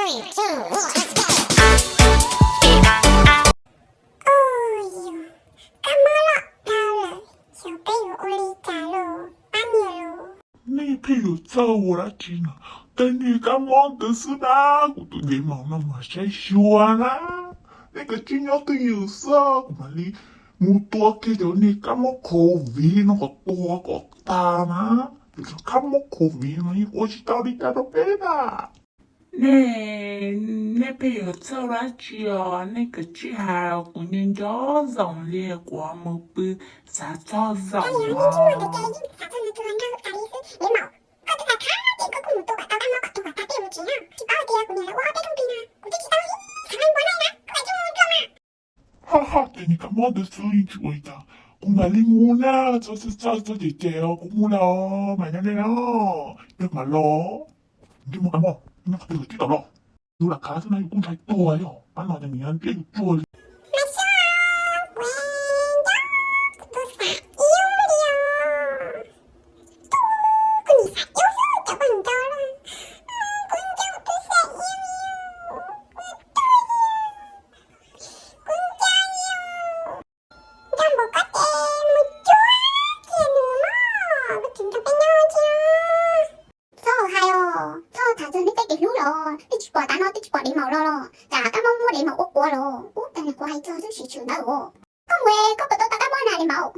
Ua yog kab mob loj dhau lawm, xyov peb yuav ua li cas lauj pab niam lauj. Nej pheej yuav txawj ua dab tsi no? Tej niag kab mob ntawd xwb na, kuv tus dev maum no mas saib xyuas na. Nej kav tsij nyob twj ywm xwb, kuv mam li mus tua kiag cov niag kab mob COVID no kom tuag kom tag na. Cov kab mob COVID no yeej ua tsis tau li cas rau peb na. Nej, nej pheej yuav txawj dab tsi os? Nej kav tsij hais, kuv nco nco zoo li kuv mus pw xav txog zaum os. Koj twb hais tag tias koj kuj mus tua kom tau kab mob kom tuag kom tag tej mus tsev na, tsis paub hais tias kuv niam lawv ua ob peb rooj plig na, kuv twb tsis tau ib xav npua neej na, koj lam coj mus dua mas. Ha ha, ces niag kab mob ntawd xwb yeej tsis ua li cas, kuv mam li mus na. Txhob txhob txhob ces ces os, kuv mus lawm, mam nyob nej na, nyob mam los. Ntsej muag kab mob, nyob qhov twg los tsis tau los. Yus lam khav xwb na, yus kuj ntshai tuag li os, pab no ces nws nyob ntiab yus tsuag li. Mas xyov kuv nco kuv tus xav iub li os. Tub, kuv nim xav iub xwb cov poj niam ntau los, kuv nco kuv tus xav iub li os, kuv tuag li os, kuv nco li os. Nco npaum koj ces mus cuag kiag nws mog, kuv tseem nrog peb nyob ntsia. Txhob hais os, txhob tham txog nej tej kev hlub los, nej tsis pom tav no, nej tsis pom dev maum los los, cas kab mob muab dev maum ua quav los, ub, tag niag kuv hais txog txoj sim tshwm ntawd os. Koj mus, koj puas tau tau kab mob na dev maum?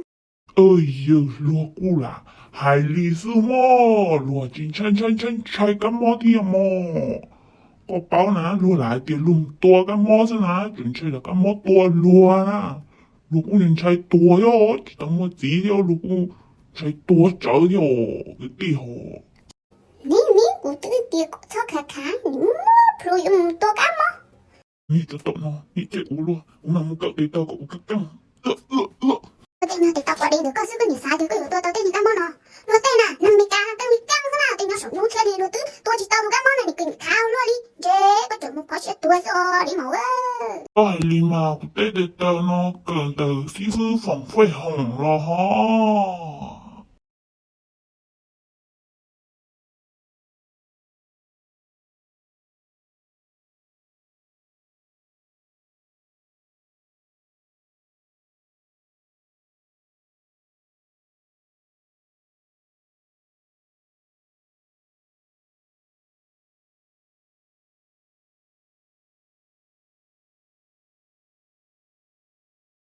Yawg hluas kuj lam hais li xwb mog, luag tsis ntshai ntshai ntshai ntshai kab mob thiab mog. Koj paub na, luag lam hais tias luag mus tua kab mob xwb na, tseem ntshai los kab mob tua luag na. Luag kuj ntshai tuag thiab, tsis tau muaj txiv thiab luag kuj ntshai tuag tsawv thiab os kwv tij hos. Nim nim kuv twb tias kom txhob khav khav, nim muab plhu yuav mus tua kab mob. Niag tsov tom no, nim cem kuv luag, kuv mam mus kawm tes taw kom kuv keej keej. Ua tej no tes taw pom dej ntawm koj xwb, koj nim xav tias koj yuav tua tau tej niag kab mob no. Luag tej na, neeg Meskas keej li keej xwb na, tej nyob saum ntuj thiab li luag twb tua tsis tau tus kab mob no, nim kawm nim khav luaj li, ntshe koj tseem mus phov siab tuag xwb os dev maum. Koj hais li mas, kuv tej tes taw no kawm ntawm xib fwb Foom Fej Hoom los hos.